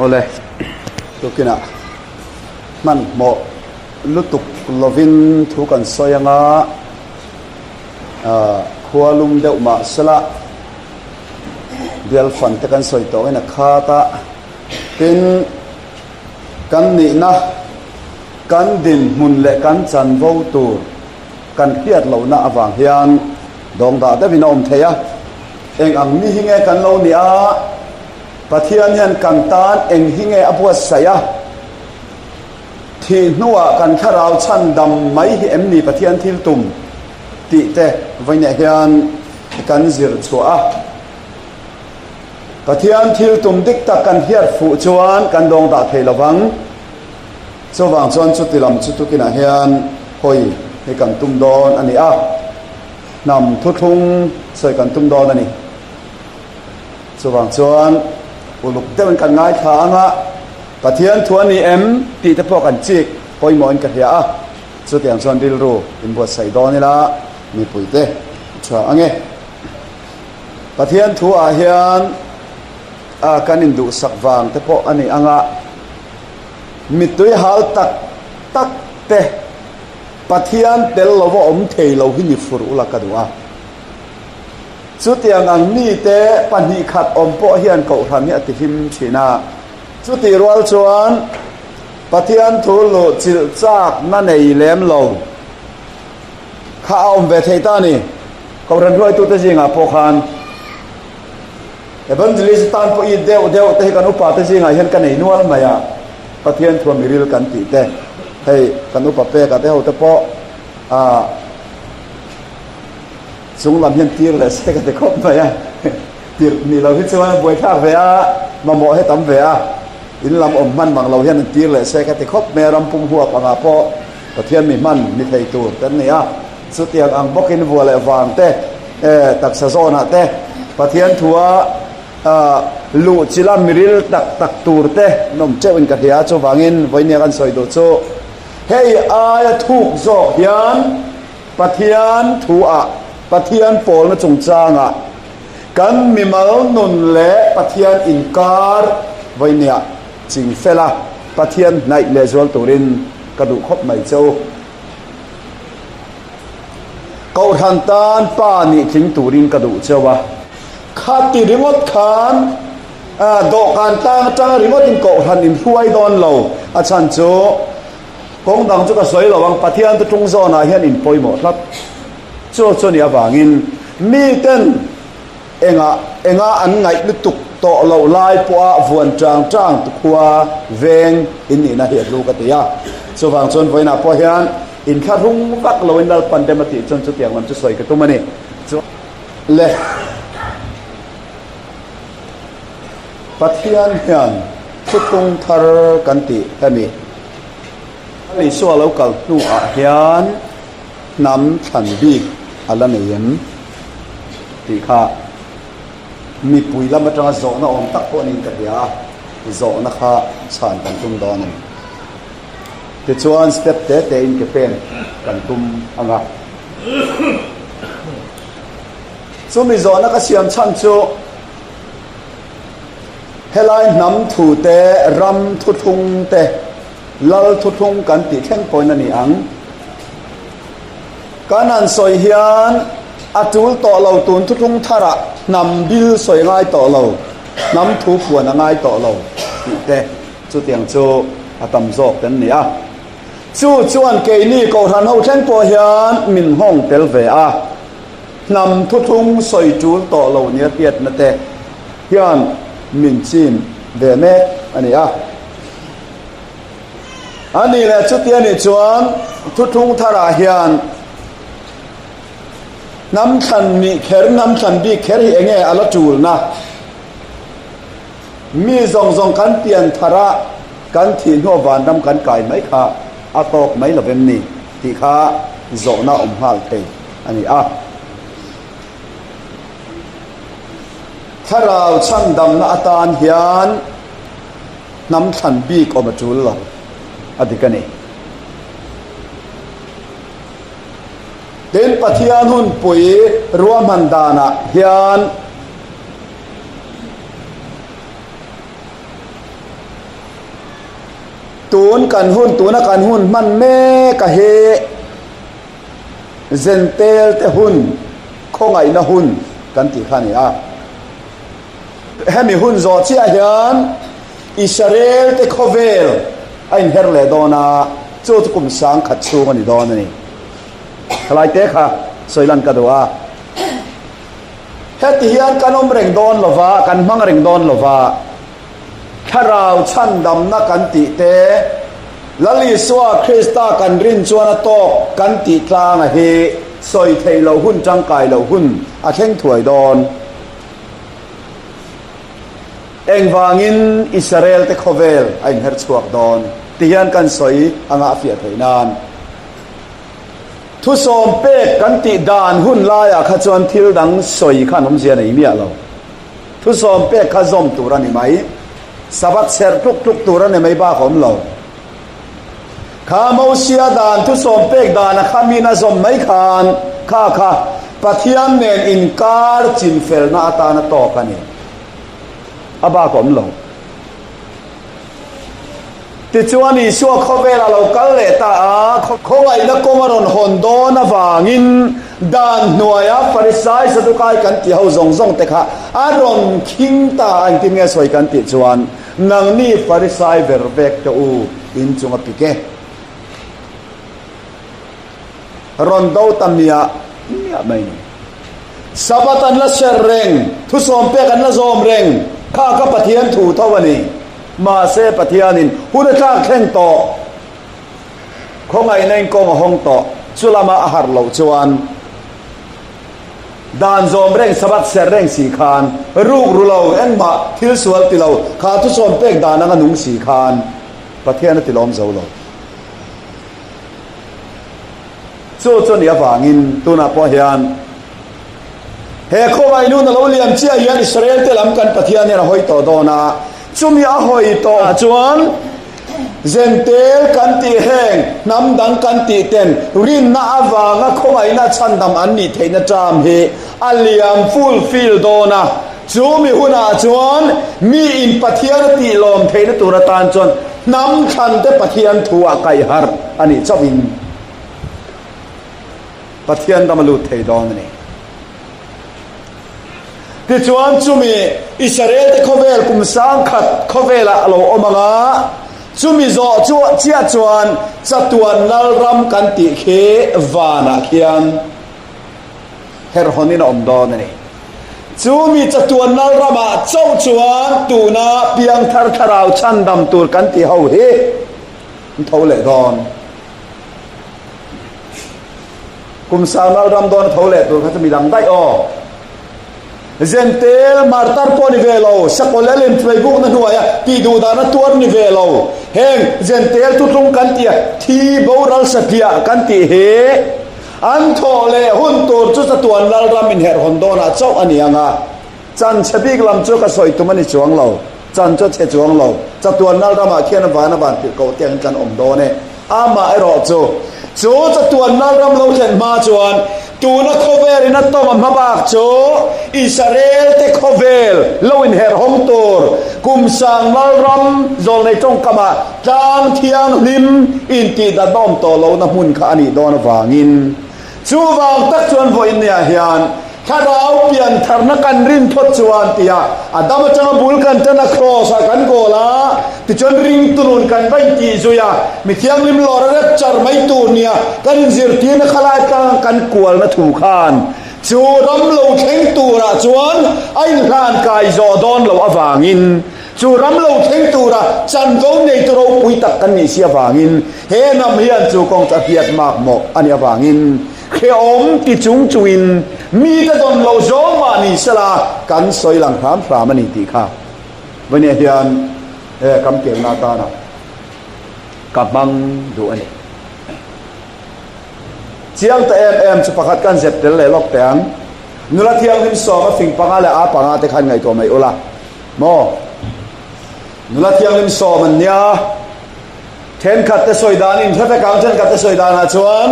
Awle, tukinah hmanhmawh lutuk lovin thu kan sawi anga khua lum deuh mah sela bial fan te kan sawi tawh in a khat a, tin kan nihna kan dinhmun leh kan chanvo tur kan hriat lohna avang hian dawng dah deuhin a awm thei a, eng ang mi hi nge kan lo nih a, Pathian hian kan tan eng hi nge a buatsaih a, thih hnuah kan thlarau chhan dam mai hi em ni Pathian thil tum tih te vawiinah hian kan zir chhuah a. Pathian thil tum dik tak kan hriat fuh chuan kan dawng dah thei lo vang. Chuvang chuan chuti lam chu tukinah hian hawi hi kan tum dawn a ni a, hnam thuthlung sawi kan tum dawn a ni. Chuvang chuan uluk deuhin kan ngaithla ang a, Pathian thu a ni em tih te pawh kan chik pawimawhin ka hria a, chutiang chuan rilru inbuatsaih dawn ila mipuite tha ang e. Pathian thu ah hian kan induhsak vang te pawh a ni ang a, Mittui hal tak tak te Pathian tel lova awm thei lo hi ni fur ula ka duh a. Chutiang ang mite pahnih khat awm pawh hian kohhran hi a ti hlim thin a. Chutih rual chuan Pathian thu luh chilh chak na nei lem lo kha a awm ve thei ta a ni. Kohhran hruaitute zingah pawh khan. Evangelist tan pawh i deuh deuh te hi kan upa te zingah hian ka nei nual mai a, Pathian thua miril kan tih te, hei kan upa peka te ho te pawh ah chung lam hian tir leh se ka ti khawp mai a, tirh nih loh hi chuan a buaithlak ve a, mamawh hi tam ve a, in lam awm hman mang lo hian an tir leh se ka ti khawp mai a, ram pum huap angah pawh Pathian mi hman ni thei tur te an ni a, chutiang ang bawkin vua leh vang te, E, taksa zawnah te Pathian thua luh chila miril tak tak tur te an awm teuh in ka hria. Chuvangin vawinia kan sawi duh chu hei aia thuk zawk hian Pathian thuah, Pathian pawlna chungchangah kan mimal nun leh Pathian inkar vawinia ching fela Pathian hnaih lehzual turin ka duh khawp mai che u. Kohhran tan pa nih tling turin ka duh cheu a, khati ringawt khan dawhkan tlang atanga ringawtin kohhran in hruai dawn lo, a chhan chu kawng dang chu ka sawi lo ang, Pathian te tung zawnah hian in pawimawh tlat chu chu nih avangin miten Engah enga an ngaih lutuk tawh loh lai pawha vuan chang chang tu khua veng in nihna hi a hlu ka ti a. Chuvang chuan vawiinah pawh hian inthlahrung vak loin Lalpan rem a tih chuan chutiang lam chu sawi ka tum a ni. Chu le Pathian hian thuthlung thar kan tih hemi Isua lo kal hnuah hian hnam thlan bik a la nei em? Tih kha mipui lam atanga zawhna awm tak pawh niin ka hria a, zawhna kha chhan kan tum dawn a ni. Tichuan step te te in ke pen kan tum ang a. Chumi zawhna ka siam chhan chu helai hnam thu te, ram thuthlung te, Lal thuthlung kan tih thleng pawhin a ni ang. Kan han sawi hian a tul tawh lo tun thuthlung tharah hnam bil sawi ngai tawh lo, hnam thu puan a ngai tawh lo tih te chutiang chu a tam zawk kan ni a. Chu chuan keini Kohhran ho thleng pawh hian min nghawng tel ve a, hnam thuthlung sawi tul tawh lo nia hriatna te hian min chim ve mek a ni a. A nih leh chuti a nih chuan thuthlung tharah hian hnam thlan nih kher, hnam thlan bik kher hi enge a la tulna? Mi zawng zawng kan pian thara kan thih hnuah vanram kan kai mai kha a tawk mai lo em ni tih kha zawhna awm nghal thei a ni a. Thlarau chhandamna atan hian hnam thlan bik awm a tul lo a dik a ni. Tin, Pathian hunpui ruahman danah hian. Tun kan hun, tuna kan hun hman mek a hi Zentel te hun, khawngaihna hun kan tih kha a ni a. Hemi hun zawh chiah hian Israel te khawvel a inher leh dawn a, chu chu kum 10,000 chhung a ni dawn a ni. Thalai te kha sawi lan ka duh a. Heti hian kan awm reng dawn lo va, kan hmang reng dawn lo va, thlarau chhandamna kan tih te, Lal Isua Krista kan rin chuan a tawk kan tih tlanga hi sawi theih loh hun tangkai loh hun a thleng thuai dawn. Engvangin Israel te khawvel a inher chhuak dawn ti hian kan sawi anga a fiah theih nan. Thusawm pek kan tih dan hun laiah kha chuan thil dang sawi khan awmzia nei miah lo. Thusawm pek kha zawm tur a ni mai. Sabbath serh tluk tluk tur a ni mai bak a awm lo. Kha Mosia dan thusawm pek dana kha min a zawm mai khan kha kha Pathian nen inkar chinfelna atana tawk a ni. A bak a awm lo. Tichuan Isua khawvel a lo kal leh ta a, khawngaihna kawng a rawn hawn dawn avangin dan hnuaia Farisai Sadukai kan tih ho zawng zawng te kha a rawn khing ta a, engtin nge sawi kan tih chuan, Nangni Farisai ver vek te u, in chung a pik e. Rawn do ta miah miah mai ni. Sabbath an la serh reng, thusawm pek an la zawm reng, kha kha Pathian thu tho a ni. Mahse Pathianin hun a tlak thleng tawh, khawngaihna in kawng a hawng tawh, chu lama a harh loh chuan dan zawm reng, Sabbath serh reng si khan, ruk ru lo, engmah thil sual ti lo, kha thusawm pek dan anga nung si khan Pathian a ti lawm zo lo. Chu chu nih avangin tunah pawh hian he khawngaih nun a lo liam chiah hian Israel te lam kan Pathian hian a hawi tawh dawn a, chumi a hawi tawh ah chuan Zentel kan tih heng hnam dang kan tih ten rinna avanga khawngaihna chhandam an nih theihna term hi a liam fulfill dawn a, chumi hunah chuan mi in Pathian a tih lawm theihna tur atan chuan Hnam thlan te Pathian thu ah kaih harh a nih chauh in Pathian ram a lut thei dawn a ni. Tichuan chumi Israel te khawvel kum 10,000 khawvel ah a lo awm ang a, chumi zawh chu chiah chuan chatuan lal ram kan tih khi van ah khian herhawn in a awm dawn a ni. Chu mi chatuan lal ramah chauh chuan tuna piangthar thlarau chhandam tur kan tih ho hi an tho leh dawn. Kum sang lal ram dawn a tho leh tur kha chu midang daih aw. Zentel martar pawh ni ve lo, sakawlh elin hruaibukna hnuaia tih duh dana tuar ni ve lo. Heng zentel thutlung kan tih a thi boral satliah kan tih hi An thawh leh hun tur chu chatuan Lalram inherh hawn dawnah chauh a ni ang a, chan chhe bik lam chu ka sawi tum a ni chuang lo, chan chu a chhe chuang lo, chatuan Lalramah khian a van a van tirh koh te angin kan awm dawn e. Amah erawh chu, chu chatuan Lalram lo thlen hma chuan tuna khawvelin a tawm a hma bak chu Israel te khawvel lo inherh hawng tur kum sang Lalram zawlnei tawngkamah Tlang thianghlim intihdatna awm tawh lohna hmun kha a nih dawn avangin chuvang tak chuan vawiin niah hian thlarau piantharna kan rin phawt chuan tia a dam atanga bul kan tan a kraws ah kan kawl a, tichuan ringtu nun kan va intih zui a, mi thianghlim lawr a rep char mai tur nia kan inzirtirna khalai tlang kan kualna thu khan chu ram lo thleng turah chuan a inhlan kai zawh dawn loh avangin Chu ram lo thleng tura chanvo neitu ropui tak kan nih si avangin he hnam hian chu kawng chu a hriat mak mawh a nih avangin hrehawm ti chung chungin mite dawn lo zawng mah ni sela kan sawi lang hram hram a ni tih kha vawnia hian he kam kelna atana ka hmang duh a ni. Chiang ta em em chu pakhat kan zep tel leh lawk teh ang. Nula thianghlim sawma fing panga leh a panga te khan ngaihtuah mai ula. Maw? Nula thianghlim sawm an nia. Thenkhat te sawi dan in hre vek ang, thenkhat te sawi danah chuan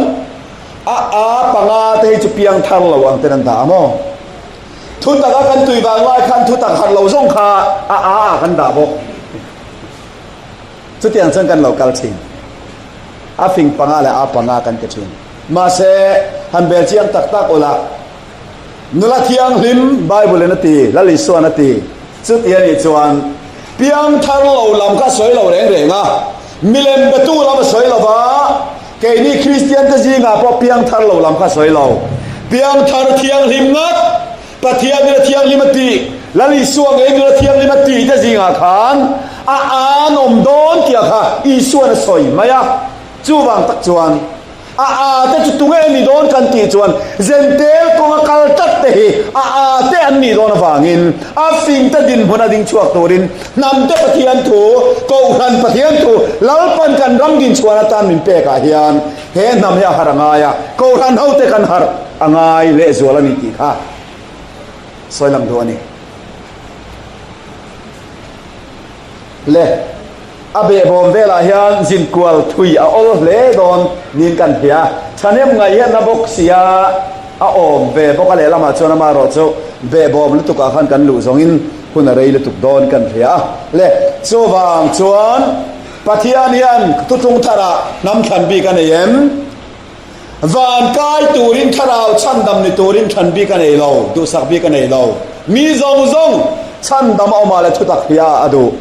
a a panga te hi chu piang thar lo ang ten an dah a maw? Thutak a kan tui vang lai khan thutak harh lo zawng kha a a ah kan dah bawk. Chutiang chuan kan lo kal thin. A fing panga leh a panga kan ti thin. Mahse, han bel chiang tak tak ula, nula thianghlim Bible in a ti, Lal Isuan a ti. Chuti a nih chuan piangthar lo lam kha a sawi lo reng reng a, milem betu lam a sawi lo va, keini Kristian te zingah pawh piangthar lo lam kha a sawi lo. Piangthar thianghlim ngat, Pathian nula thianghlim a tih, Lal Isua ngei nula thianghlim a tih te zingah khan a an awm dawn tih kha Isuan a sawi mai a. Chuvang tak chuan a a te chu tunge ni dawn kan tih chuan Zentel kawnga kal tlat te hi a a te an nih dawn avangin a fing te dinhmun a ding chhuak turin hnam te Pathian thu, Kohhran Pathian thu, Lalpan kan ram dinchhuan atan min pekah hian he hnam hi a harh a ngai a, Kohhran ho te kan harh a ngai lehzual a ni tih kha sawi lang duh a ni. Le, a behbawm velah hian zinkual thui a awl hle dawn niin kan hria. Thahnem ngaihhiatna bawk sia a awm ve bawk a, lehlamah chuan amaherawh chu behbawm lutukah khan kan luh zawngin hun a rei lutuk dawn kan hria a. Le, chuvang chuan Pathian hian thuthlung tharah hnam thlan bik a nei em? Van kai turin thlarau chhandam ni turin thlan bik a nei lo, duhsak bik a nei lo. Mi zawng zawng chhandam a awmah leh thutak hria a duh.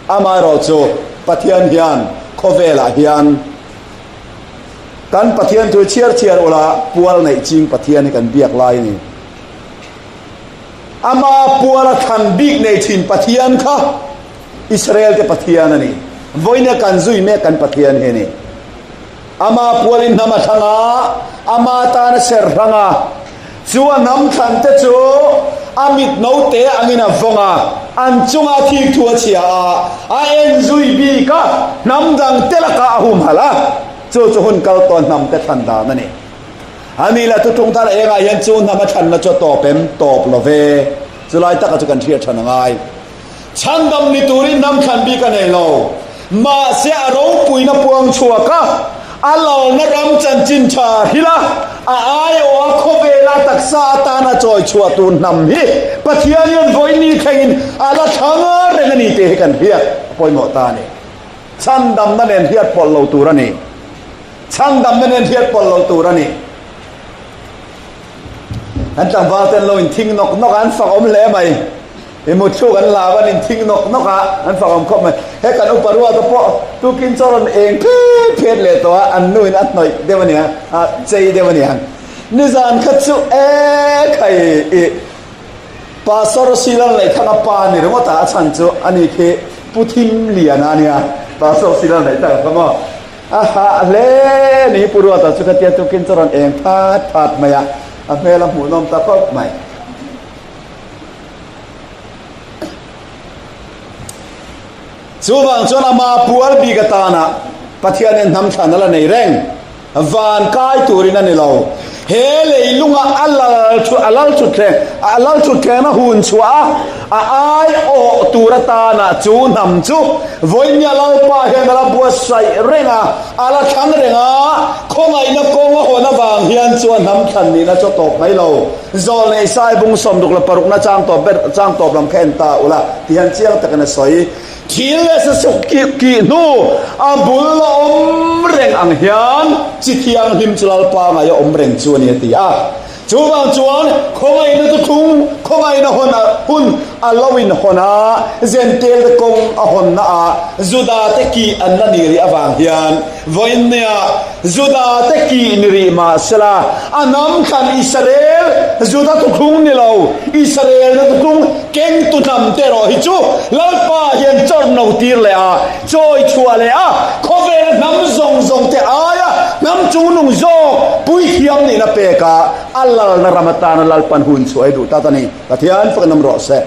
Amaherawh chu Pathian hian khawvelah hian kan Pathian thu chhiar chhiar ula pual neih ching Pathian hi kan biak lai a ni. Ama puala thlan bik nei thin Pathian kha Israel te Pathian a ni. Vawiina kan zui mek kan Pathian hi a ni. Ama pualin hnam a thlang a, ama tan a ser hrang a. Chu a hnam thlan te chu a mit note angin a vawng a, an chunga thik thu a chhia a, a en zui bik a, hnam dang te lakah a humhalh a. Chu chu hun kal tawn hnam te thlan dan a ni. A ni lah thutlung thar engah hian chu hnam a thlanna chu a tawp em? Tawp lo ve. Chulai taka chu kan hriat than a ngai. Chhandam ni turin hnam thlan bik a nei lo. Mahse a ropuina puang chhuak a, a lalna ram chanchin tha hrilh a, a aiawha khawvela taksa atana chawi chhuah tur hnam hi Pathian hian vawiin thlengin a la thlang reng a ni tih hi kan hriat a pawimawh ta a ni. Chhandamna nen hriat pawlh lo tur a ni. Chhandamna nen hriat pawlh lo tur a ni. An tlangval te an lo inthing nawk nawk a, an fak awm hle mai. I muthluk an lau an inthing nawk nawk a, an fak awm khawp mai. He kan upa ruata pawh tukin chaw rawn eng phet phet leh tawh a, an nuin a hnawih deuh a nia, a chei deuh a nia. Nizan kha chu e khai i Pastor Silal Neihthanga pa ni ringawt a, a chhan chu ani khi Pu Thim Liana a nia, Pastor Silal Neihthanga kha maw. A hah hle ni Pu Ruata chu khatia tukin chaw rawn eng phat phat mai a, a hmel a hmuhnawm ta khawp mai. Chuvang chuan ama pual bik atana Pathianin hnam thlan a la nei reng. Van kai turin a ni lo. He leilunga a lal a lal thutthleng a lal thutthleng a hun chhuah a, a ai awh tur atana chu hnam chu vawinia Lalpa hian a la buatsaih reng a, a la thlang reng a, khawngaihna kawng a hawn avang hian chuan hnam thlan nihna chu a tawp mai lo. Zawlnei Saibung sawmruk la parukna chang tawp ber chang tawp lam kha en ta ula ti hian chiang takin a sawi. Thil leh sasuk kih kih hnu a bul la awm reng ang hian chi thianghlim chu Lalpa ngaih a awm reng chu a ni a ti a. Chuvang chuan khawngaihna chu thlung khawngaihna hawn a hun a lo inhawn a, Zentel te kawng a hawnna ah Juda te kih an la ni rih avang hian Vawiinnia Juda te kih ni rih mah sela, a hnam thlan Israel, Juda thuthlung ni lo, Israel na thuthlung kengtu hnam te erawh hi chu Lalpa hian chawrno tir leh a, chawi chhuah leh a, khawvela hnam zawng zawng te aia hnam chungnung zawk puithiam nihna pek a, a lalna ram atana Lalpan hun chhuah hi duh tak a ni. Pathian fak nam rawh se.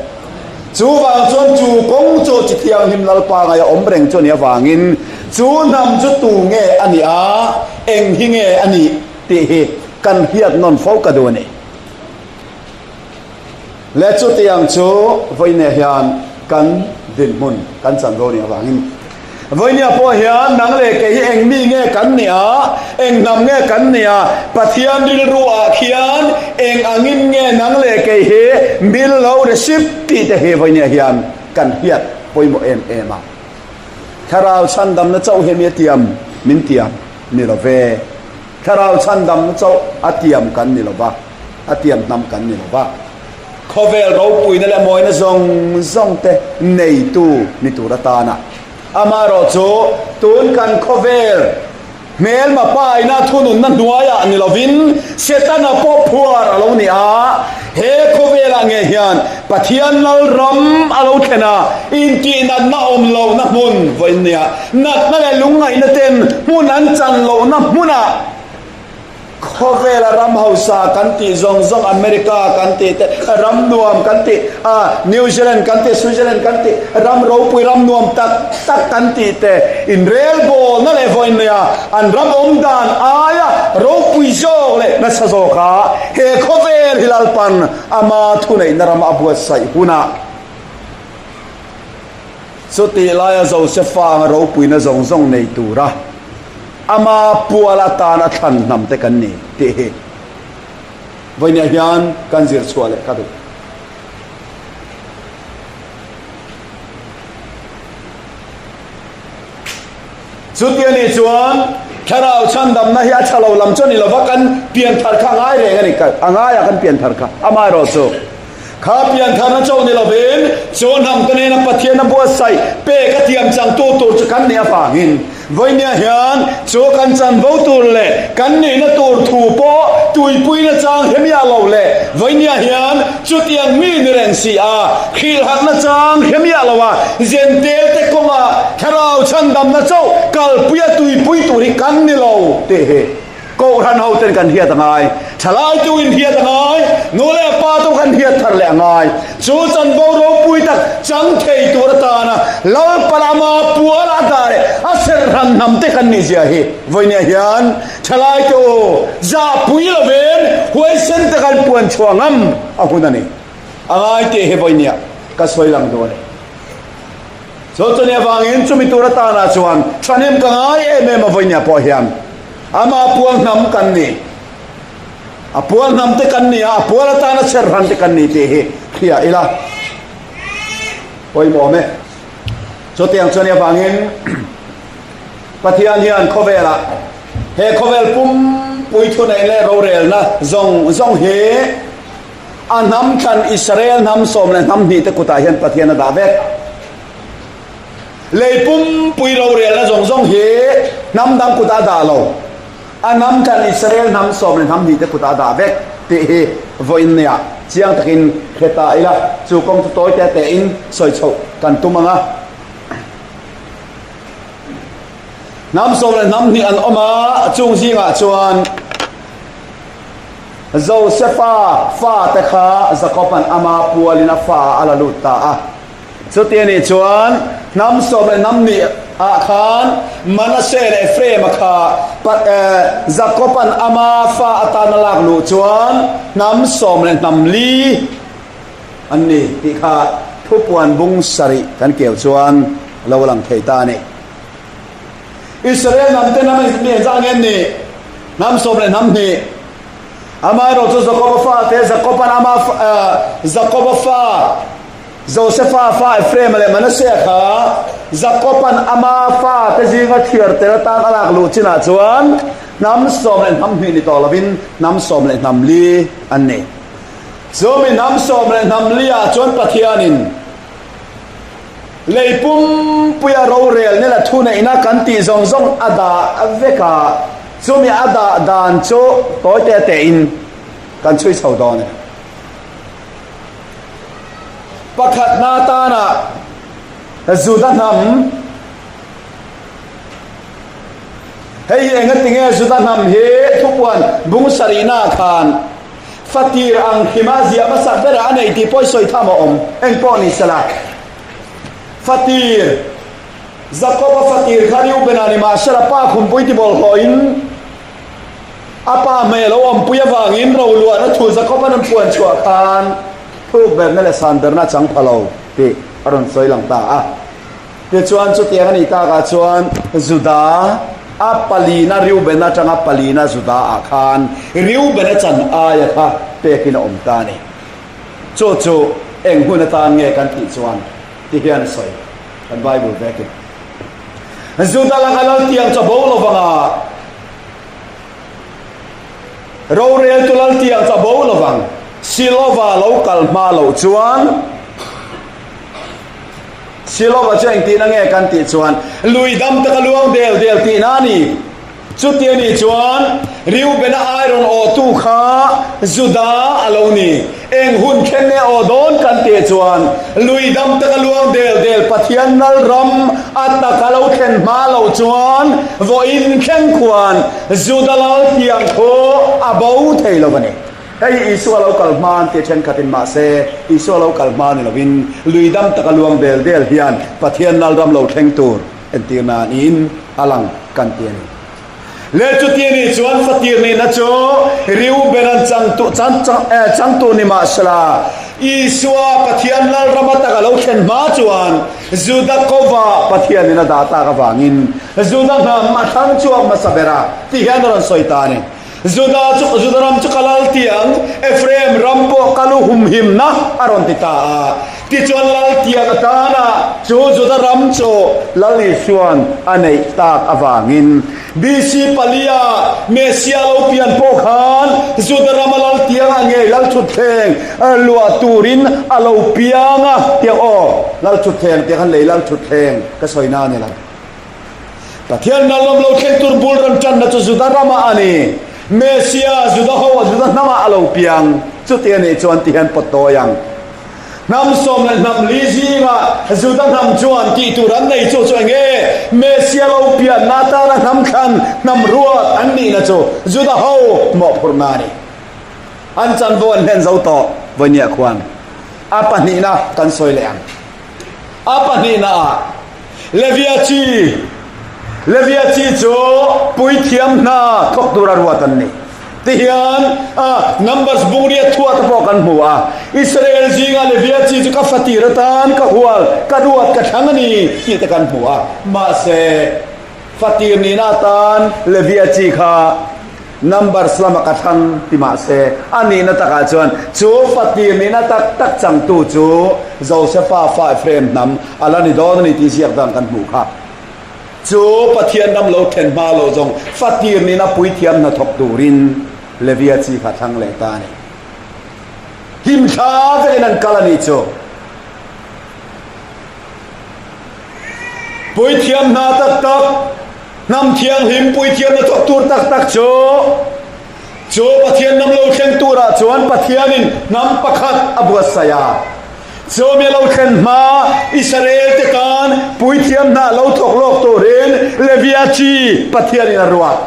Chuvang chuan chu kawng chu chi thianghlim Lalpa ngaia awm reng chu a nih avangin chu hnam chu tu nge a nih a, eng hi nge a nih tih hi kan hriat nawn fo ka duh a ni. Le chutiang chu vawiinah hian kan dinhmun kan chanvo nih avangin Vawinia pawh hian nang leh kei hi eng mi nge kan nih a, eng hnam nge kan nih a, Pathian rilru ah khian eng angin nge nang leh kei hi mil lo receive tih te hi vawinia hian kan hriat pawimawh em em a. Thlarau chhandamna chauh hi mi a tiam min tiam ni lo ve. Thlarau chhandamna chauh a tiam kan ni lo va, a tiam hnam kan ni lo va. Khawvel ropuina leh mawina zawng zawng te neitu ni tur atana amaherawhchu tun kan khawvel Hmelma paina thununna hnuaiah ni lovin Setana pawh phuar a lo ni a, he khawvelah nge hian Pathian Lalram a lo thlen a, intihnatna awm lohna hmun vawiin nia natna leh lungngaihna ten hmun an chan lohna hmunah Khawvela ram hausa kan tih zawng zawng America kan tih te, ram nuam kan tih, New Zealand kan tih, Switzerland kan tih, ram ropui ram nuam tak tak kan tih te inrelbawlna leh vawiin neia an ram awm dan aia ropui zawk leh nasa zawka he khawvel hi Lalpan ama thuneihna rama a buatsaih hunah Chutih laia Josefa anga ropuina zawng zawng nei tura ama pual atan a thlan hnam te kan ni tih hi vawinia hian kan zir chhuah leh ka duh. Chuti a nih chuan thlarau chhandamna hi a tha lo lam chu a ni lova, kan pianthar kha a ngai reng a ni, a ngaia kan pianthar kha amaherawhchu Kha piantharna chauh ni lovin chu hnamte nena Pathian a buatsaih pek a thiam changtu tur chu kan nih avangin vawinia hian chu kan chanvo tur leh kan nihna tur thu pawh tuipuina chang hre miah lo leh vawinia hian chutiang mi ni reng si a hrilhharhna chang hre miah lo a Zentelte kawnga thlarau chhandamna chauh kalpuia tuipui tur hi kan ni lo tih hi Kohhran ho ten kan hiat a ngai, thalai tu in hiat a ngai, nu leh pa tu kan hiat thar leh a ngai. Chu chanvo ropui tak chang thei tur atana Lalpan ama pual a dah leh a serhran hnam te kan nih zia hi vawinia hian thalai te u zahpui lovin huaisen te kan puan chhuah ngam a hun a ni. A ngai tih hi vawinia ka sawi lang dawn e. Chu chuni avangin chumi tur atana chuan thahnem ka ngai em em a vawinia pawh hian ama pual hnam kan ni. A pual hnam te kan ni a, a pual atana cherhran te kan ni tih hi hria ila pawimawh awm e. Chutiang chuni avangin Pathian hian khawvelah he khawvel pumpui thuneih leh rorelna zawng zawng hi A hnam thlan Israel hnam sawm leh hnam hnih te kutah hian Pathian a dah vek. Lei pumpui rorelna zawng zawng hi hnam dang kutah a dah lo. A hnam thlan Israel hnam sawm leh hnam hnih te kutah a dah vek tih hi vawiin nia chiang takin hre ta ila, chu kawng chu tawi te tein sawi chhoh kan tum ang a. Hnam sawm leh hnam hnih an awm a, chung zingah chuan Josefa fate kha Jakoba'n ama pualin a fa ah a la lut ta a. Chuti a nih chuan hnam sawm leh hnam hnih ah khan Manasseh leh Ephraim-a kha Jakoba'n ama fa atan a lak luh chuan hnam sawm leh hnam li an ni tih kha thupuan bung sarih kan keu chuan a lo lang thei ta a ni. Israel hnamte hnam mi engzah nge an nih? Hnam sawm leh hnam hnih. Amaherawh chu Jakoba fate, Jakoba'n ama Jakoba fa, Josefa fa Ephraim leh Manasseh kha Jakoba'n ama fate zinga thiar tel atan a lak luh chinah chuan hnam sawm leh hnam hnih ni tawh lovin hnam sawm leh hnam li an ni. Chumi hnam sawm leh hnam liah chuan Pathianin Lei pumpuia rorelna leh thuneihna kan tih zawng zawng a dah vek a, chumi a dah dan chu tawi te tein kan chhui chho dawn a ni. Pakhatna atana Juda hnam, Hei hi engatinge Juda hnam hi thupuan bung sarihna khan Fatir ang hrima ziah hmasak berah a nei tih pawh i sawi tham a awm. Eng pawh ni sela, Fatir, Jakoba fatir kha Reubena ni mah sela pa khumpui ti bawlhhlawhin a pa hmei a lo awmpui avangin roluahna thu Jakoba'n an puan chhuah khan thuk berna leh san berna a chang pha lo tih a rawn sawi lang ta a. Tichuan chutiang a nih takah chuan Juda a palina Reuben atanga palina Juda ah khan Reuben a chan aia kha pekin a awm ta a ni. Chu chu eng hun atan nge kan tih chuan ti hian a sawi kan Bible vekin. Juda laka lal tiang chu a bo lo vang a, roreltu lal tiang chu a bo lo vang. Silova lo kal hma loh chuan Silova chu engtihna nge kan tih chuan lui dam taka luang del del tihna a ni. Chuti a nih chuan Reubena ai rawn awhtu kha Juda a lo ni. Eng hun thlen nge aw dawn kan tih chuan lui dam taka luang del del Pathian nal ram a taka lo thlen hma loh chuan vawiin thleng khuan Juda lal tiang khu a bo thei lo a ni. Hei hi Isua lo kal hma an ti thenkhatin mahse Isua lo kal hma ni lovin lui dam taka luang del del hian Pathian nal ram lo thleng tur entir nan in a lang kan ti a ni. Le chuti a nih chuan fatir nihna chu Reuben an changtu chan eh changtu ni mahsela Isua Pathian lal ram ataka lo thlen hma chuan Juda kova Pathianin a dah tak avangin Juda hnam a thlang chhuak hmasa ber a ti hian a rawn sawi ta a ni. Juda chu Juda ram chu ka lal ti ang, Ephraim ram pawh ka lu humhimna a rawn ti ta a. Tichuan lal tiang atana chu Juda ram chu Lal Isua'n a neih tak avangin BC palia Messia lo pian pawh khan Juda rama lal tiang a ngei lal thutthleng luah turin a lo piang a tiang aw lal thutthleng tiang khan lei lal thutthleng ka sawina a ni lo. Pathian nalawm lo thleng tur bul rawn tanna chu Juda ramah a ni. Messia, Juda ho a Juda hnamah a lo piang. Chuti a nih chuan ti hian pawt tawi ang. Hnam sawm leh hnam li zingah Juda hnam chuan tih tur an nei chu chu eng nge? Messia lo pianna atana hnam thlan, hnam ruat an nihna chu Juda ho mawhphurhna a ni. An chanvo an hlen zo tawh vawinia khuan a pahnihna kan sawi leh ang. A pahnihnaah Levia chi, Levia chi chu puithiam hna thawk tura ruat an ni. Tihian Numbers bungriat thuah te pawh kan hmu a, Israel zinga Levia chi chu ka fatir atan ka hual, ka ruat, ka thlang a ni tih te kan hmu a. Mahse, fatir nihna atan Levia chi kha Numbers lama ka thlang ti mah se, a nihna takah chuan chu fatir nihna tak tak changtu chu Josefa fa Ephraim hnam a la ni dawn a ni tih ziak dang kan hmuh kha. Chu Pathian ram lo then hma loh zawng fatir nihna puithiam hnathawk turin Levia chi kha thlang leh ta a ni. Hlimthla vekin an kal a nih chu. Puithiam hna tak tak, hnam thianghlim puithiamna thawk tur tak tak chu, chu Pathian hnam lo thleng turah chuan Pathianin hnam pakhat a buatsaih a. Chu mi lo thlen hma Israel te tan puithiam hna lo thawk lawk turin Levia chi Pathianin a ruat.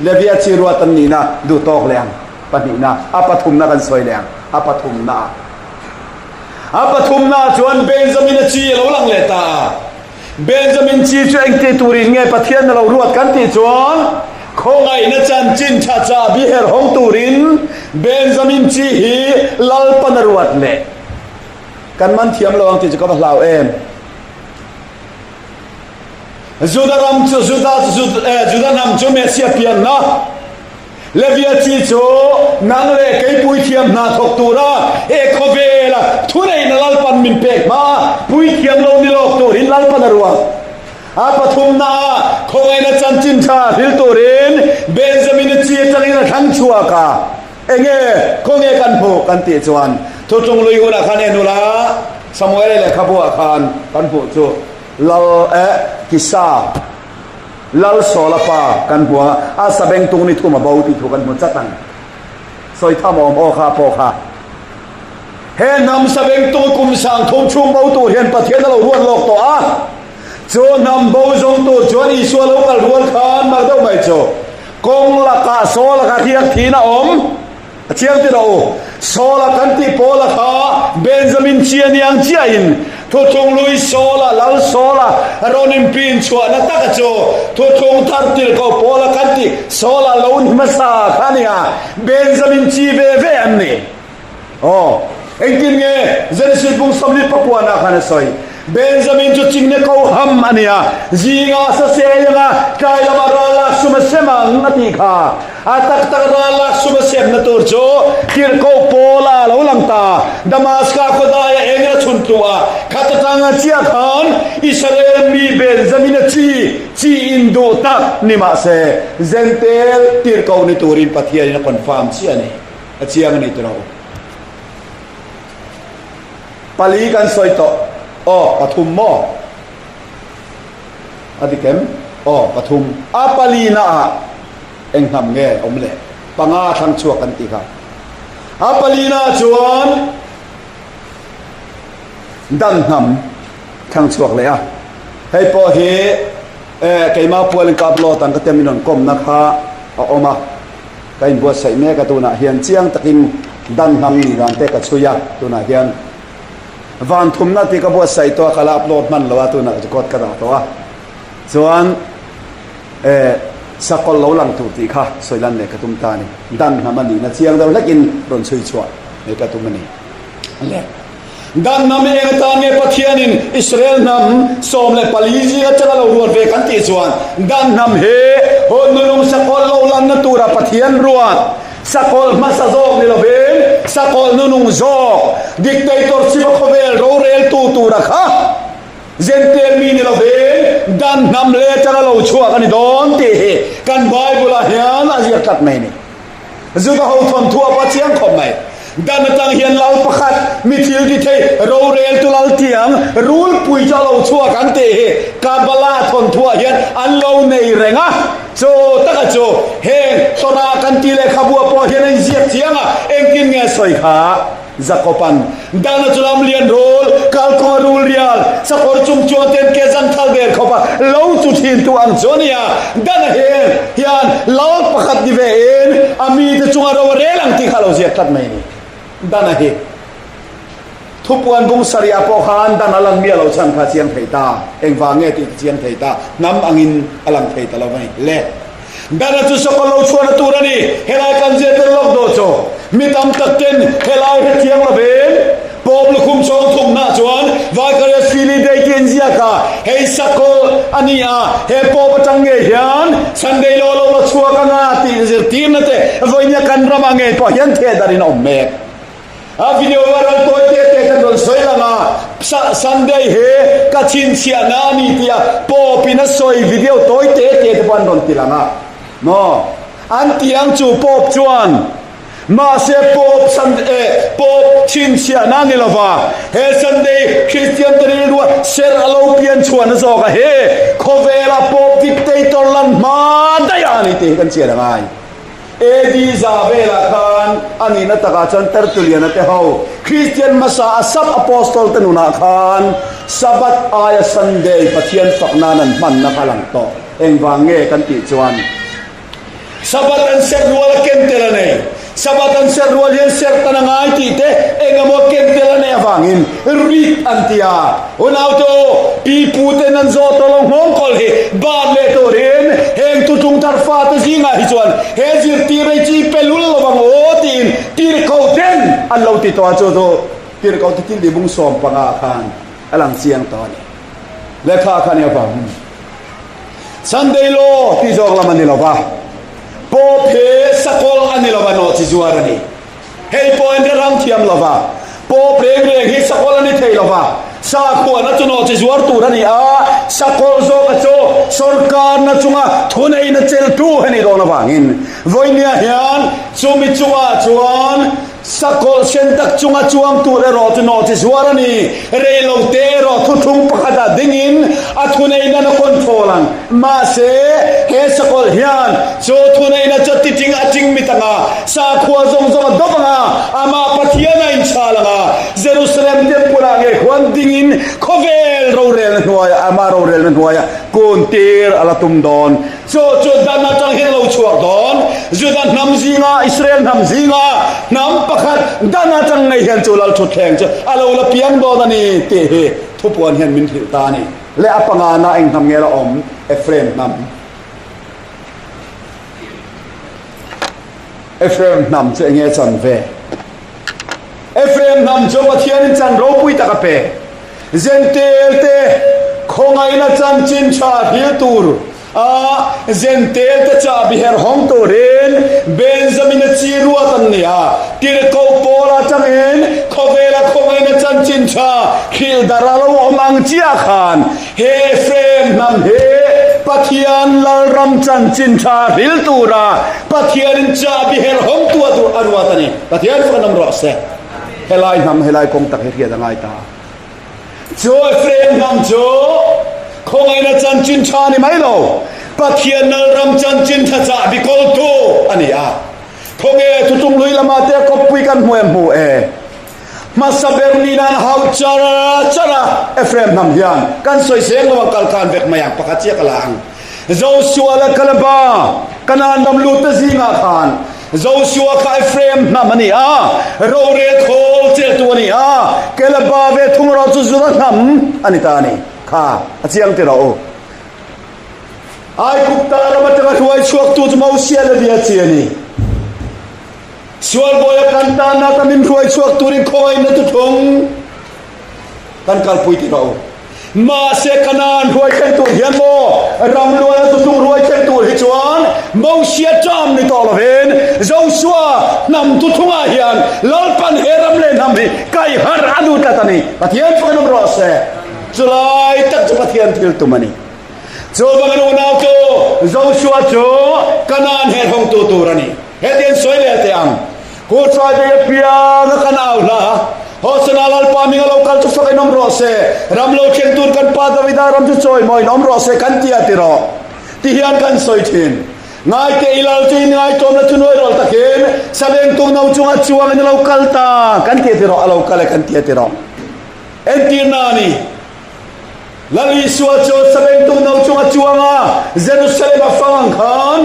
Levia chi ruat an nihna duh tawk leh ang pahnihna, a pathumna kan sawi leh ang, a pathumna ah. A pathumna chuan Benjamina chi a lo lang leh ta a. Benjamin chi chu engti turin nge Pathian a lo ruat kan tih chuan khawngaihna chanchin tha chahbi her hawng turin Benjamin chi hi Lalpan a ruat leh. Kan man thiam lo ang tih chu ka va hlau em. Juda ram chu Juda Juda hnam chu Messia pianna Levia chi chu nang leh kei puithiam hna thawk tura he khawvela thuneihna Lalpan min pek hma puithiam lo ni lawk turin Lalpan a ruang. A pathumna ah khawngaihna chanchin tha hril turin Benjamina chi atangin a thlang chhuak a. Enge khawnge kan hmuh kan tih chuan Thuthlung lui hunah khan en ula Samuela lehkhabu ah khan kan hmuh chu Lal eh Kisa Lal Sawla pa kan hmu a, a sabeng tung ni thum a bo tih thu kan hmu chat ang. Sawi tham awm aw kha pawh kha. He hnam sabeng tung kum sang thum chhung bo tur hian Pathian a lo ruat lawk tawh a. Chu hnam bo zawng tur chuan Isua lo kal rual khan mak deuh mai chu kawng lakah Sawla kha khiak thin a awm. A chiang ti rawh u. Saula kan tih Paula kha Benjamin chi a ni ang chiahin Thuthlung Lui Saula, Lal Saula, rawn inpin chhuahna taka chu Thuthlung thar tir ko Paula kan tih Saula lo ni hmasa kha a ni a, Benjamin chi ve ve an ni. Aw, engtin nge Genesis bung sawmli pakuanah khan a sawi? Benjamin chu chingne ko ham a ni a, zingah a sasei ang a, tlai lamah ral lak sum a sem ang a tih kha. A tak tak ral lak sum a semna tur chu tirhkoh Paula a lo lang ta. Damaska khawdaia eng a chhun tluh a, khat atanga chiah khan Israel mi Benjamin. induh tak ni mah se, Jentail tirhkoh ni turin Pathianin a confirm chiah a ni. A chiang a ni tiraw? Pali kan sawi tawh. Aw, pathum maw? A dik em? Aw, pathum. A palina ah eng hnam nge awm le? Panga thlang chhuak kan tih kha. A palina ah chuan dan hnam thlang chhuak leh a. Hei pawh hi eh keimah pualin ka upload ang ka tia min rawn kawmna kha a awm a. Ka inbuatsaih mek a tunah hian chiang takin dan hnam nih dan te ka chhui a tunah hian. Van thumna tih ka buatsaih tawh a, ka la upload hman lo a, tunah record ka dah tawh a. Chuan eh sakawlh lo lang tur tih kha sawi lan leh ka tum ta a ni. Dan hnam a nihna chiang deuh hlekin rawn chhui chhuah leh ka tum a ni. Le. Dan hnam eng atan nge Pathianin Israel hnam 14 zing atanga lo ruat ve kan tih chuan dan hnam hi hun nunung sakawlh lo lanna tura Pathian ruat Sakawlh hmasa zawk ni lovin sakawlh nunung zawk, dictatorship a khawvel roreltu tura kha Jentail mi ni lovin dan hnam leh atanga lo chhuak a ni dawn tih hi kan Bible ah hian a ziak tlat mai a ni. Juda ho thawnthu a pa chiang khawp mai. Dan atang hian lal pakhat mi thil ti thei roreltu lal tiang rulpui chu a lo chhuak ang tih hi Kabbalah thawnthu ah hian an lo nei reng a. Chu taka chu heng Torah kan tih lehkhabu ah pawh hian a inziak chiang a, engtin nge a sawi kha? Jakob-a'n, Dana chu lam lian rul, kalkawng a rul rial, sakawr chung chuan ten ke zan thal vel khawp a lo chu thin tu ang chu a ni a, Dana hian hian lal pakhat ni ve in a mite chunga ro a rel ang tih kha a lo ziak tlat mai a ni. Dana hi. Thupuan bung sarih ah pawh khan dan a lan miah lo chhan kha a chiang thei ta. Engvang nge tih ka chiang thei ta. Hnam angin a lang thei ta lo mai le. Dana chu sawkaw lo chhuahna tur a ni. Helai kan zir tel lawk daw chu. Mi tam tak ten helai hre thiang lovin Pope lukhum chawng thumna chuan Vicarious Filii Dei tih an ziak a, hei sakaw a ni a, he Pope atang ngei hian Sunday law lo la chhuak anga tih zirtirna te vawinia kan ramah ngei pawh hian thehdarhin a awm mek. A video a rawn tawi te te kan rawn sawi lang a, Sunday hi ka chhinchhiahna a ni tia Pope in a sawi video tawi te te te pawh an rawn ti lang a. Maw? An ti ang chu Pope chuan mahse Pope Sunday eh Pope chhinchhiahna a ni lova, he Sunday Christian te rilrua serh a lo pian chhuahna zawk a he khawvela Pope dictator lan hma daih a ni tih hi kan chian a ngai. AD za velah khan a nihna takah chuan Tertullian-a te ho Kristian hmasa a sap Apostol te nunah khan Sabbath aia Sunday Pathian fak nan an hmanna kha a lang tawh. Engvang nge kan tih chuan Sabbath an serh rual a ken tel a nei. Sabbath an serh rual hian serh tan a ngai tih te eng emaw ken tel a neih avangin rit an ti a. Unaute u, pi pu ten an zawh tawh lo nghawng kawl hi ban leh turin heng tutlung thar fate zingah hi chuan he zirtir ei chi pe lul lo vang aw tiin tirhkoh ten an lo ti tawh a, chu chu tirhkoh te thil tih bung 15 ah khan a lang chiang tawh a ni. Lehkha kha nia vangin Sunday law tih zawk lam a ni lo va, Pope hi sakawlh a ni lo va, nawhchi zuar a ni. Hei pawh in rang thiam lo va, pawp reng reng hi sakawlh a ni thei lo va, sakhuana chu nawhchi zuar tur a ni a, sakawlh zawka chu sawrkarna chunga thuneihna cheltu a nih dawn avangin vawinia hian chumi chungah chuan sakawlh sen tak chunga chuang tur erawh chu nawhchi zuar a ni. Rei lo te erawh thuthlung pakhatah dingin a thuneihna na control ang. Mahse, he sakawlh hian chu thuneihna chu titing a ting mit ang a, sakhua zawng zawng a dawp ang a, amah Pathian a inchhal ang a, Jerusalem Temple-ah ngei khuan dingin khawvel rorelna hnuaiah, amah rorelna hnuaiah kun tir a la tum dawn. Chu chu dan atang hian a lo chhuak dawn. Juda hnam zinga, Israel hnam zinga hnam pakhat dan atang ngei hian chu lalthutthleng chu a lo la piang dawn a ni tih hi thupuan hian min hrilh ta a ni. Leh a pangana eng hnam nge la awm? Ephraim hnam. Ephraim hnam chu enge chan ve? Ephraim hnam chu Pathianin chan ropui tak a pe. Jentail te khawngaihna chanchin tha hril tur A Jentail te chahbi her hawng turin Benjamin-a chi ruat an ni a, tirhkoh Paul atangin khawvela khawngaihna chanchin tha hrilh darh a lo awm ang chiah khan he Ephraim hnam hi. Pathian Lalram chanchin tha hril tura Pathianin chahbi herhawm tu a duh a ruat a ni. Pathian chu kan awm rawh se. Helai hnam, helai kawng tak hi hriat a ngai ta. Chu Ephraim hnam chu khawngaihna chanchin tha ni mai lo, Pathian Lalram chanchin tha chahbi kawltu a ni a. Khawnge thutlung hlui lamah te kawppui kan hmu em hmu e. Hmasa ber ni nan hau char char a, Ephraim hnam hian kan sawi seng lo ang kal khan vek mai ang pakhat chiah ka la ang. Joshua leh Kaleba Kanaan ram lut te zingah khan Joshua kha Ephraim hnam a ni a, rorel khawl cheltu a ni a, Kaleba ve thung erawh chu Juda hnam a ni ta a ni. Kha a chiang ti rawh u. Aigupta ram atanga hruai chhuaktu chu Mosia leh Bia chi a ni. Sualbawi a kan tanna ta min hruai chhuak turin khawngaihna thuthlung kan kalpui ti rawh u. Mahse Kanaan hruai thleng tur hian maw ram luana thuthlung hruai thleng tur hi chuan Mosia ṭam ni tawh lovin Joshua hnam thuthlungah hian Lalpan he ram leh hnam hi kaihharh a duh tlat a ni. Pathian chu kan awm rawh se. Chulai tak chu Pathian thil tum a ni. Chuvangin unau chu Joshua chu Kanaan herhawngtu tur a ni. Hetiang sawi leh teh ang. Good Friday apianga kan au hla a, Hosana Lalpa hming a lo kal chu fak in awm rawh se, ram lo thleng tur kan pa Davida ram chu chawimawiin awm rawh se kan ti a ti rawh. Ti hian kan sawi thin. Ngaite i lal chu in ngaitlawmna chu nuai rual takin Savengtung no chunga chuangin a lo kal ta kan ti a ti rawh, a lo kal e kan ti a ti rawh. Entirna a ni. Lal Isua chu Savengtung no chunga chuanga Jerusalem a fang ang khan,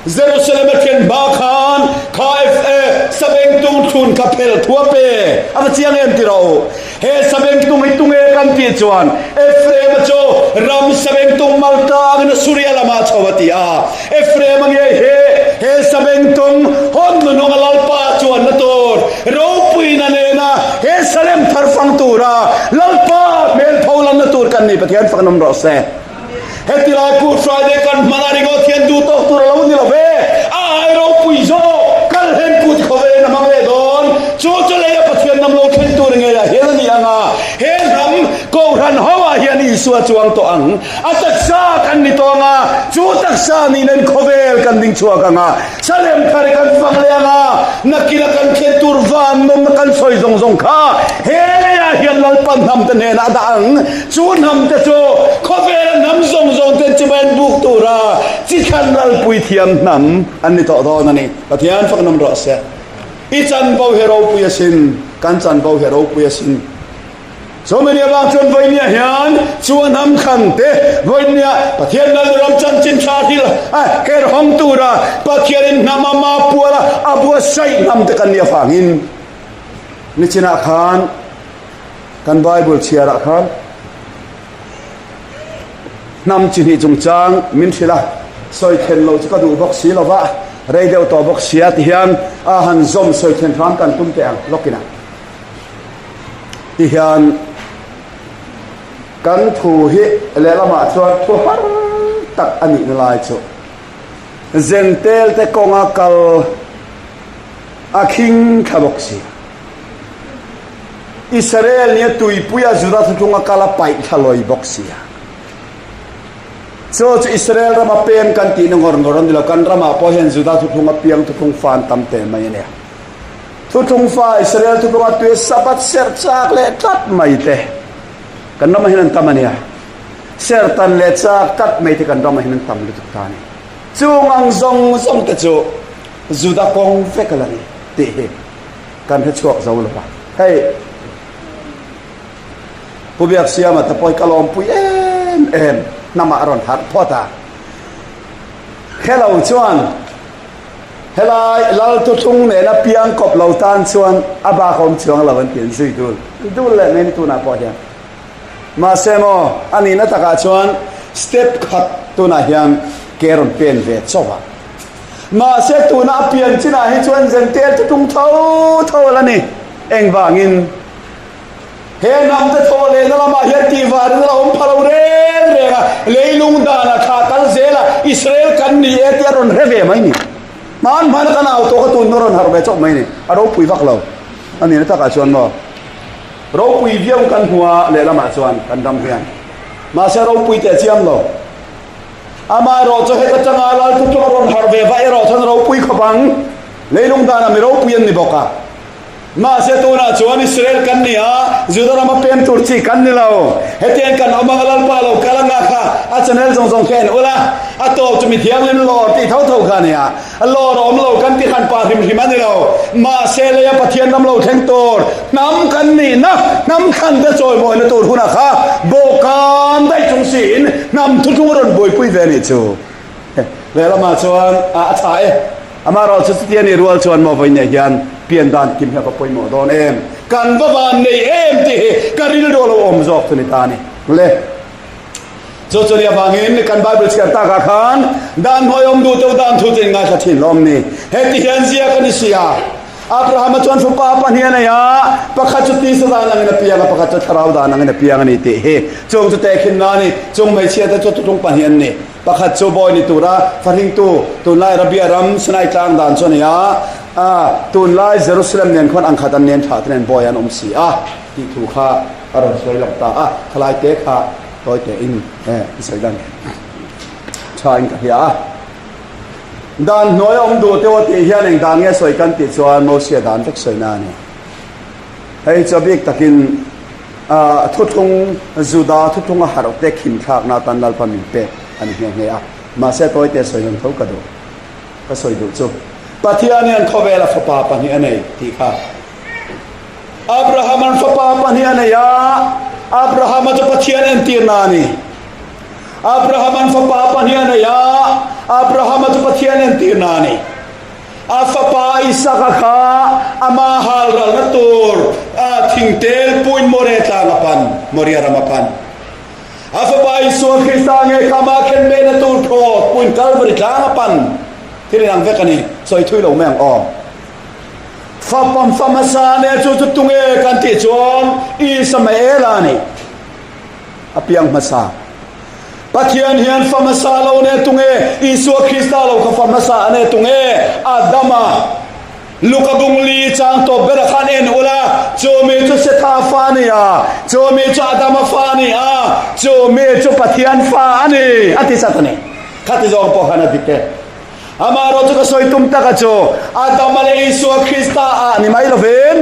Jerusalem a thlen hma khan kha FA Sabengtung thlun kha phel thu a pe. A va chiang em ti rawh u. He Sabengtung hi tunge kan tih chuan Ephraim-a chu ram Sabengtung mal tlangin Assuria lamah a chho a ti a. Ephraim-a ngei hi he Sabengtung hawn nunung a Lalpa chuanna tur ropuina nena he Salem thar fang tura Lalpa hmel tho lanna tur kan ni Pathian fak nawm rawh se. Heti lai Good Friday kan hman a ringawt hian duh tawk tur a lo ni lo ve. A ai ropui zawk kal hlen kut khawvelin a hmang leh dawn. Chu chu leia Pathian ram lo thleng tur ngeiah hian a ni ang a, he hnam Kohhran ho ah hian Isua chuang tawh ang. A taksa kan ni tawh ang a, chu taksa nihna in khawvel kan ding chhuak ang a. Salem thar i kan fang leh ang a, nakin a kan thlen tur van nawmna kan sawi zawng zawng kha he leiah hian Lalpa hnamte hnenah a dah ang. Chu hnamte chu khawvela hnam zawng zawng ten chibai an buk tura chi thlan ralpui thiam hnam an ni tawh dawn a ni. Pathian fak nawm rawh se. I chanvo hi ropui asin, kan chanvo hi ropui asin. Chumini avang chuan vawinia hian chu a hnam thlan te vawinia Pathian Lalram chanchin tha thil a her hawng tura Pathianin hnam a ma puala a buatsaih hnam te kan nih avangin nichinah khan kan Bible chhiarah khan hnam chi hnih chungchang min hrilh a, sawi thlen loh chu ka duh bawk si lova, rei deuh tawh bawk sia ti hian a han zawm sawi thlen hram kan tum teh ang lawkin a. Ti hian kan thu hi lehlamah chuan thu har tak a nihna lai chu Zentel te kawnga kal a khing thla bawk si. Israel nia tuipuia Juda thuthlunga kal a paih thla lawi bawk si a. Chu chu Israel rama pem kan tihna ngawr ngawr a ni lo, kan ramah pawh hian Juda thuthlunga piang thuthlung fan tam teh mai a nia. Thuthlung fa Israel thuthlung a tui Sabbath serh chak leh tlat mai te kan ramah hian an tam a nia. Serh tan leh chak tlat mai te kan ramah hian an tam lutuk ta a ni. Chung ang zawng zawng te chu Juda kawng vek a la ni tih hi kan hre chhuak zo lo va. Hei Pu Biaksiama te pawh hi ka lawmpui em em hnamah a rawn harh phawt a. Hello chuan Helai lal thuthlung nena piang kawp lo tan chuan a bak awm chuang lo an ti an zui dul dul leh mai ni tunah pawh hian. Mahse maw a nihna takah chuan step khat tunah hian ke rawn pen ve chauh a. Mahse tuna a pian chinah hi chuan Zentel thuthlung tho tho a la ni. Engvangin? He hnamte thawh lehna lamah hian tihvarin a la awm pha lo reng reng a, leilung danah thla kal zela Israel kan ni e tih a rawn hre ve mai ni. Hman hmana kan au tawh kha tun a rawn harh ve chawp mai ni. A ropui vak lo a nihna takah chuan maw ropui viau kan hmu a lehlamah chuan kan ram hian mahse ropui teh chiam lo. Amaherawhchu heta tanga Lal Thuthlung a rawn harh ve va erawh chuan ropui khawp ang. Leilung danah mi ropui an ni bawk a. Mahse tunah chuan Israel kan ni a, Juda rama pem tur chi kan ni lo. Hetiang kan awm anga Lalpa lo kal anga kha a channel zawng zawng kha en ula, a tawp chu mi thianghlim lawr tih tho tho kha a ni a. Lawr a awm lo kan ti hran pah hrim hrim a ni lo. Mahse leia Pathian ram lo thleng tur hnam kan nihna, hnam thlan te chawimawina tur hunah kha bawhkan daih chung siin hnam thuthlung a rawn buaipui ve a nih chu. Lehlamah chuan a tha e. Amaherawhchu chuti a nih rual chuan maw vawiinah hian pian dan kim hi a va pawimawh dawn em? Kan va van nei em tih hi ka rilru a lo awm zawk chu ni ta a ni. Le. Chu chu ni avangin kan Bible chhiar takah khan dan hnuai awm duh teuh dan thu chu in ngaithla thin lawm ni. Heti hian ziak a ni si a. Abrahama chuan fapa pahnih a nei a, pakhat chu tisa dan angin a piang a, pakhat chu thlarau dan angin a piang a ni tih hi. Chung chu tehkhinna a ni. Chung hmeichhia te chu tutlung pahnih an ni. Pakhat chu bawi ni tura fahringtu, tunlai Arabia ram Sinai tlang dan chu a ni a, tunlai Jerusalem nen khuan angkhat an nen thlah te nen bawi an awm si a tih thu kha a rawn sawi lang ta a, khalai te kha tawi tein i sawi dan tha in ka hria a. Dan hnuai a awm duh teuh a tih hian eng dan nge sawi kan tih chuan Mosia dan vek sawina a ni. Hei chu a bik takin Thuthlung, Juda thuthlung a harh te khin thlakna atan Lalpa min pek a ni nghe nghe a. Mahse tawite sawi nawn tho ka duh. Ka sawi duh chu Pathian hian khawvela fapa pahnih a nei tih kha. Abraham-a'n fapa pahnih a nei a, Abraham-a chu Pathian entirna a ni. Abraham-a'n fapa pahnih a nei a, Abraham-a chu Pathian entirna a ni. A fapa Isaka kha ama hal ralna tur thingtel puin More tlang a pan, Moria ram a pan. A fapa Isua Krista nge kha ama khenbehna tur thaw puin Kalvari tlang a pan. Thil inang vek a ni, sawi thui lo mai ang aw. Fapam fa hmasa nia chu chu tunge kan tih chuan Isamaela a ni. A piang hmasa. Pathian hian fa hmasa lo ne tunge? Isua Krista lo kha fa hmasa a ne tunge? Adama. Luka bung li chang tawp bera khan en ula, chu mi chu Setha fa a ni a, chu mi chu Adama fa a ni a, chu mi chu Pathian fa a ni, a ti chat a ni. Khati zawng pawh khan a dik e. Amaherawh chu ka sawi tum taka chu Adama leh Isua Krista ah ni mai lovin,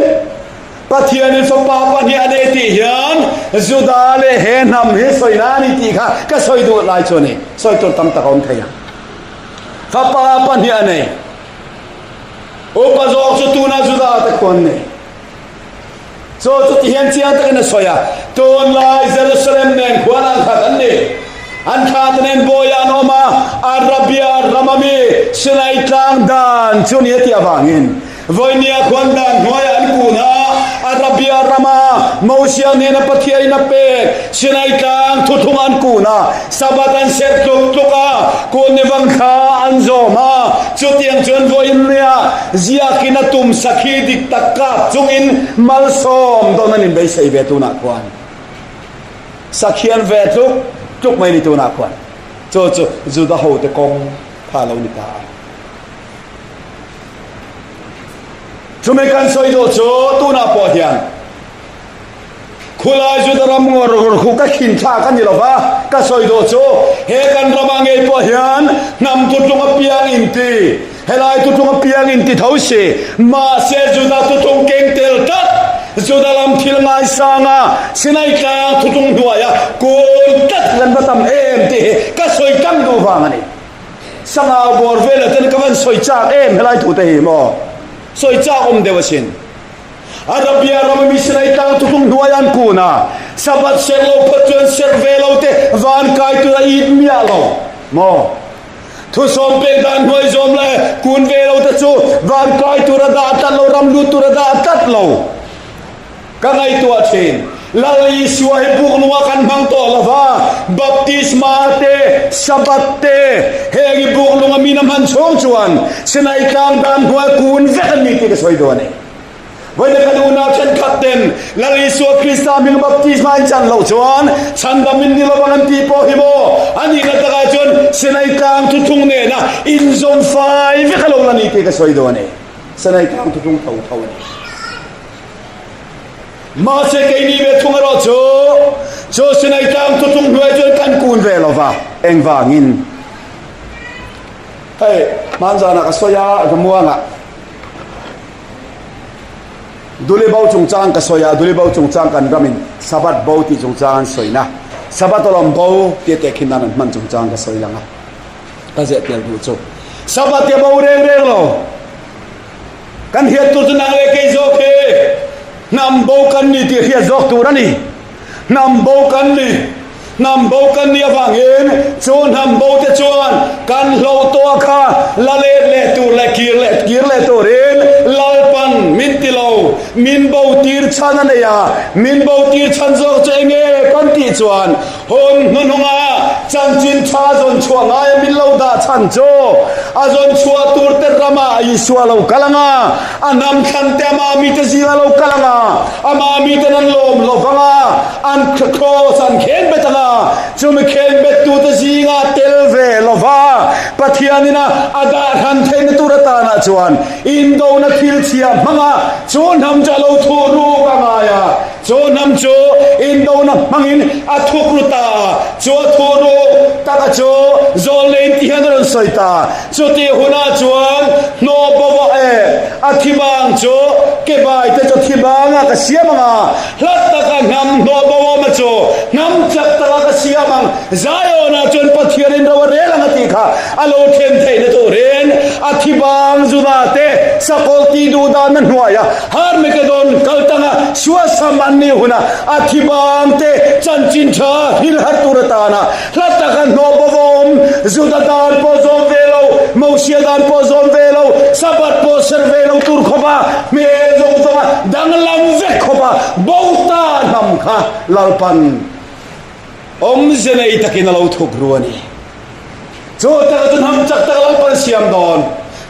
Pathianin fapa pahnih a nei tih hian Juda leh he hnam hi sawina a ni tih kha ka sawi duh lai chu a ni. Sawi tur tam tak a awm thei ang. Fapa pahnih a nei. Upa zawk chu tuna Juda te khu an ni. Chu chu ti hian chiang takin a sawi a, tunlai Jerusalem nen khuan ang khat an ni. An thla te nen bawiah an awm a, Arabia rama mi Sinai tlang dan chu ni a tih avangin Vawinia khuan dan hnuaiah an kun a, Arabia rama Mosia hnena Pathianin a pek Sinai tlang thuthlung an kun a, Sabbath an serh tluk tluk a, kun ni vang thla an zawm a. Chutiang chuan vawiin nia ziakin a tum sakhi dik tak kap chungin malsawm dawn an inbeisei ve tunah khuan sakhi an ve tluk tluk mai ni tunah khuan chu chu Juda hote kawng kha a lo ni ta a. Chumi kan sawi duh chu tunah pawh hian khulai Juda ram ngawr ngawr khu ka khin thlak a ni lo va, ka sawi duh chu he kan ramah ngei pawh hian hnam thutlung apiang inti, helai thutlung apiang inti tho si, mahse Juda thutlung keng tel tlat, Juda lam thil ngaisanga Sinai tlang thutlung hnuaia kun tlat kan va tam em tih hi ka sawi tlang duh vang a ni. Sangau bawr velah ten ka van sawi chak em helai thu te hi maw? Sawi chak awm deuh asin. Arabia rama missionary tlang thuthlung hnuai an kun a, Sabbath serh lo phawt chuan serh ve lo te van kai tur a it miah lo maw? Thusawm pek dan hnuai zawm leh kun ve lo te chu van kai tur a dah tlat lo, ram lut tur a dah tlat lo. Ka ngaihtuah thin. Lal Isua hi buk nungah kan hmang tawh lo va, Baptisma te, Sabbath te, heng hi buk nunga min a hman chhung chuan Sinai tlang dan hnuai kun vek an ni tih ka sawi duh a ni. Vawiin kan unau thenkhat ten Lal Isua Krista hming baptisma in chan loh chuan chhandam in ni lovang an tih pawh hi maw a nihna takah chuan Sinai tlang thuthlung nena inzawm fai vek a lo la ni tih ka sawi duh a ni. Sinai tlang thuthlung tho tho a ni. Mahse keini ve thung erawh chu chu Sinai tlang thuthlung hnuai chuan kan kun ve lo va, engvangin? Hei, hmanzanah ka sawi a, Zamuangah Duli bo chungchang ka sawi a, Duli bo chungchang kan ramin Sabbath bo tih chungchang an sawina, Sabbath alawm bo tia tehkhin nan an hman chungchang ka sawi lang a, ka zeh tel duh chu Sabbath hi a bo reng reng lo. Kan hriat tur chu nang leh kei zawk hi hnam bo kan ni tih hriat zawk tur a ni. Hnam bo kan ni. Hnam bo kan nih avangin chu hnam bo te chuan kan hloh tawh kha la let leh tur leh kir leh kir leh turin Lalpan min ti lo. Min bo tir chhan a nei a, min bo tir chhan zawk chu enge kan tih chuan Hun hnuhnunga chanchin tha zawn chhuah ngaia min lo dah chhan chu a zawn chhuah tur te ramah Isua lo kal ang a, a hnam thlan te ama mite zinga lo kal ang a, ama miten an lawm lo vang a, an kraws an khen bet ang a, chumi khen bet tute zinga tel ve lo va, Pathianin a a dah hran theihna tur atanah chuan indona thil chhia hmanga chu hnam chu a lo thuh ruk a ngai a. Chu hnam chu indona hmangin a thuk ru ta a, chu a thuh ru taka chu zawlnein ti hian a rawn sawi ta. Chutih hunah chuan hnawh bo a e, a thi bang chu kebai te chu thi bangah ka siam ang a, hlat taka hnam hnawh bo awma chu hnam chak takah ka siam ang, Zaiawnah chuan Pathianin ro a rel ang a tih kha a lo then theihna turin a thi bang Juda te sakawlh tih duh danna hnuaia Harmagedon kal tanga suasam an nih hunah a thi bang te chanchin tha hil har tur atana hla taka hnawh bawvawm Juda dan pawh zawm ve lo, Mosia dan pawh zawm ve lo, Sabbath pawh serh ve lo tur khawpa hmel zawng zawnga danglam vek khawpa bo ta hnam kha Lalpan awmze nei takin a lo thuk ru a ni. Chu taka chu hnam chak taka Lalpan siam dawn.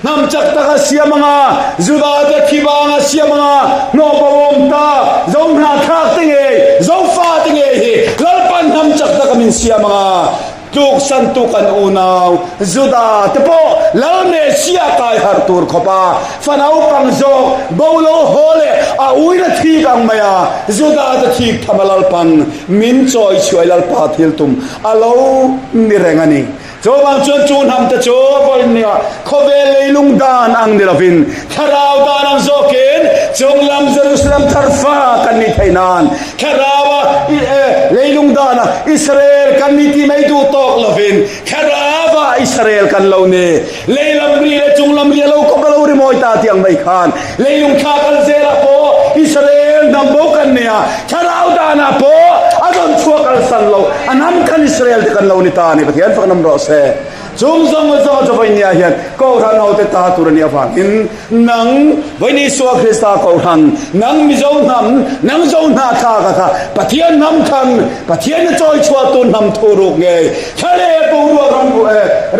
Hnam chak taka siam anga, Juda te thi banga siam anga, hnawh bawm ta, zo hnahthlak te ngei, Zofa te ngei hi Lalpan hnam chak taka min siam anga, tluksan tu kan unau Juda te pawh Lal Messiah kai harh tur khawpa fa naupang zawk bo lo haw leh a uina thik ang maia Juda te thik tham a Lalpan min chawi chhuai Lalpa thil tum a lo ni reng a ni. Chuvang chuan chu hnam te chu vawinia khawvel leilung dan ang ni lovin thlarau dan ang zawkin chunglam Jerusalem thar fa kan nih theih nan thlaraua leilung dana Israel kan ni tih mai duh tawk lovin thlaraua Israel kan lo ni. Leilam ri leh chunglam ri a lo kawp a lo ri mawi ta tih ang mai khan leilung thla kal zelah pawh Israel hnam bo kan nei a, thlarau danah pawh a rawn chhuak kalsan lo, a hnam khan Israel te kan lo ni ta a ni. Pathian fak nam rawh se. Chung zawng zawng a chu vawinia hian Kohhran hote ta tur a nih avangin Nang, Vawiin Isua Krista Kohhran, nang Mizo hnam, nang Zo hnahthlak a kha Pathian hnam thlan, Pathian a chawi chhuah tu hnam thu ruk ngei, thla leh boruak ram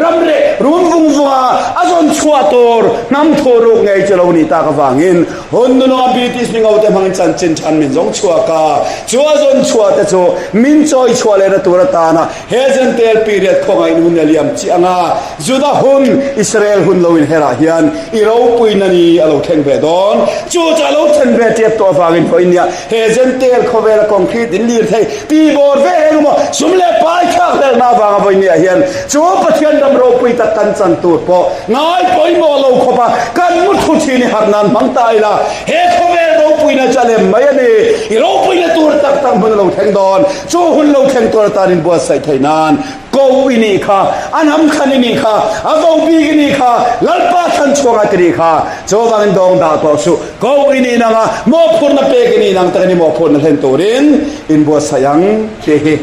ram reh rum vung vunga a zawn chhuah tur hnam thu ruk ngei chu lo nih tak avangin hun nunawng a British mingo te hmangin chanchin than min zawng chhuak a, chu a zawn chhuah te chu min chawi chhuah lehna tur atana He Jentail period khawngaih hun a liam chiah ang a, Juda hun, Israel hun lo inherah hian i ropuina ni a lo thleng ve dawn. Chu chu a lo thlen ve tep tawh avangin pawhin nia he Jentail khawvela concrete in lir thei ti bawr ve eng emaw sum leh pai thlak hlelhna avanga vawinia hian chu Pathian ram ropui tak kan chan tur pawh ngai pawimawh lo khawp a kan mu thu thin i harh nan hmang ta ila he khawvel ropuina chu a lem mai a ni. I ropuina tur tak tak hmun a lo thleng dawn. Chu hun lo thleng tur atan inbuatsaih theih nan ko i nih kha, a hnam thlan i nih kha, a vo bik i nih kha, Lalpa thlan chhuak a ti nih kha. Chuvangin dawng dah tawh suh, ko i nih nang a, mawhphurhna pek i nih nang takin i mawhphurhna hlen turin inbuatsaih ang tih hi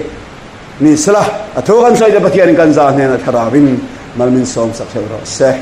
ni sela, a thu kan sawi te Pathianin kan za hnenah thlarauin mal min sawmsak hleuh rawh se.